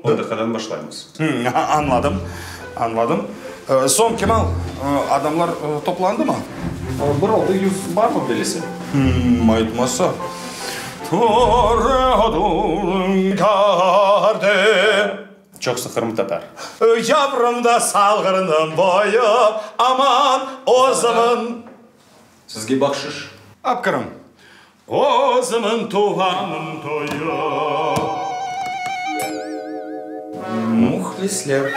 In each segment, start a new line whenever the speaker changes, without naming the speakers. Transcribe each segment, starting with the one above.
On daqiqadan başlaymız.
Añladım, añladım. Soñ, Kemal, adamlar toplandımı?
Bir 600 barmı bilesiñ?
Aytmasa.
Çoqusı qırımtatar.
Yavrum da Salğırnıñ boyu, aman, özümiñ.
Sizge bahşış.
Apqırım, özümiñ tuvğanım toyu. Mühlisler.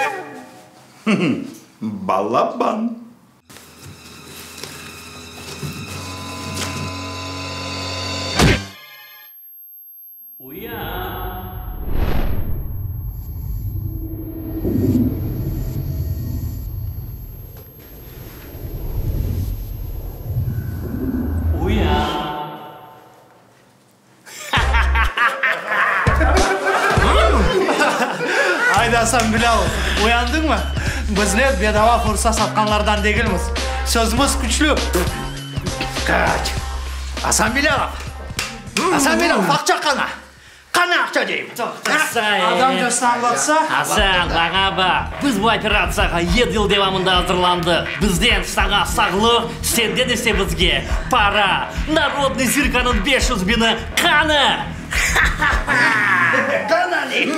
Balaban.
Uyan! Uyan!
Ayda, Asan Bilâlov, uyandıñmı? Bizler bedava fırsa satqanlardan degilmiz. Sözümiz küçlü. Qaç! Asan Bilâlov! Asan Bilâlov, aqça qana? Qana aqça deyim? Adamcasına añlatsa.
Asan, maña baq, biz bu operatsiyağa yedi yıl devamında azırlandıq. Bizden saña sağlıq, senden ise bizge para. Narodnıy zirkanıñ 500 biñi qana? Ha-ha-ha!
Qana dey.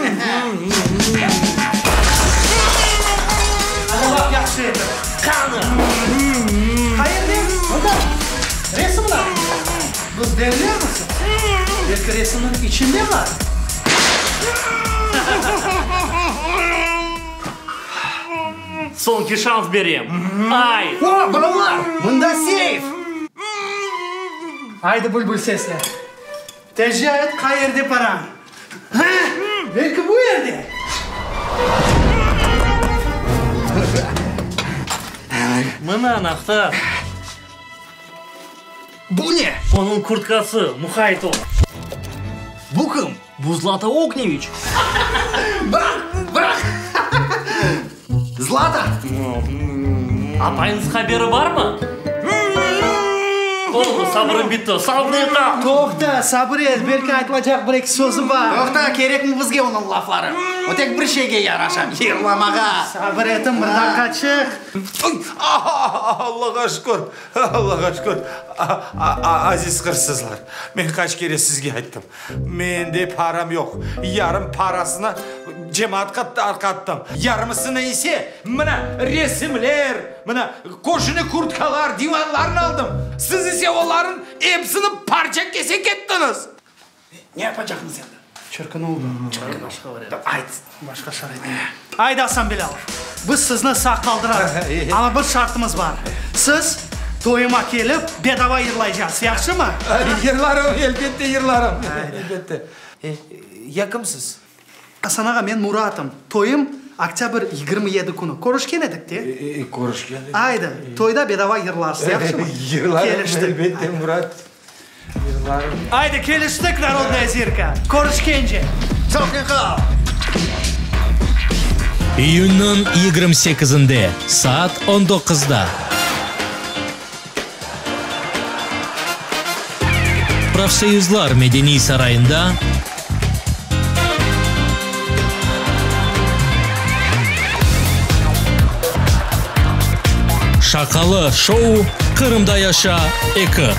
Ana baq, yahşı etip.
Qana?
Qayerde? Mında. Resimler. Biz delilermisiz? Belki resimniñ içinde bar?
Soñki şans berem. Ay!
O, balalar, mında seyf! Aydı, bülbül sesli, tezce ayt, qayerde parañ? Ha, belki bu yerde?
Mına anahtar.
Bu ne?
Onıñ kurtkası, muqayt ol.
Bu kim?
Bu Zlata Ognyeviç.
Bıraq, bıraq! Zlata!
Apayıñız haberi barmı? Oldı, sabırım bitti. Sağlıqnen qal!
Toqta, sabır et, belki aytılacaq bir-eki sözü bar. Toqta, kerekmi bizge onıñ lafları? O tek bir şeyge yaraşa, yırlamağa. Sabır etiñ, bir daqqaçıq.
Allağa şükür, Allağa şükür, aziz hırsızlar, men qaç kere sizge ayttım, mende param yoq, yarım parasını cemaatqa tarqattım, yarımısını ise mına resimler, mına kojını kurtkalar, divanlarnı aldım, siz ise olarnıñ episini parça-kesek ettiñiz.
Ne yapacaqmız endi? Çirkin oldı. Çirkin. Başqa variant. Ayt. Başqa şarait. Ayda, Asan Bilâlov, biz sizni sağ qaldıramız, amma bir şartımız bar. Siz toyuma kelip, bedava yırlaycaqsız, yahşımı?
Yırlarım, elbette yırlarım. Elbette. Ya kimsiz?
Asan ağa, men Muratım. Toyum oktâbr 27 künü. Körüşken edik de?
Körüşken edik.
Aydı, toyda bedava yırlarsız, yahşımı?
Yırlarım, elbette, Murat.
Aydı, keliştik, Narodnaya zirka! Körüşkence! Sağlıqnen qal!
İyünniñ 28-inde saat on doquzda Profsoyuzlar medeniy sarayında Şaqalı şou Qırımda yaşa eki.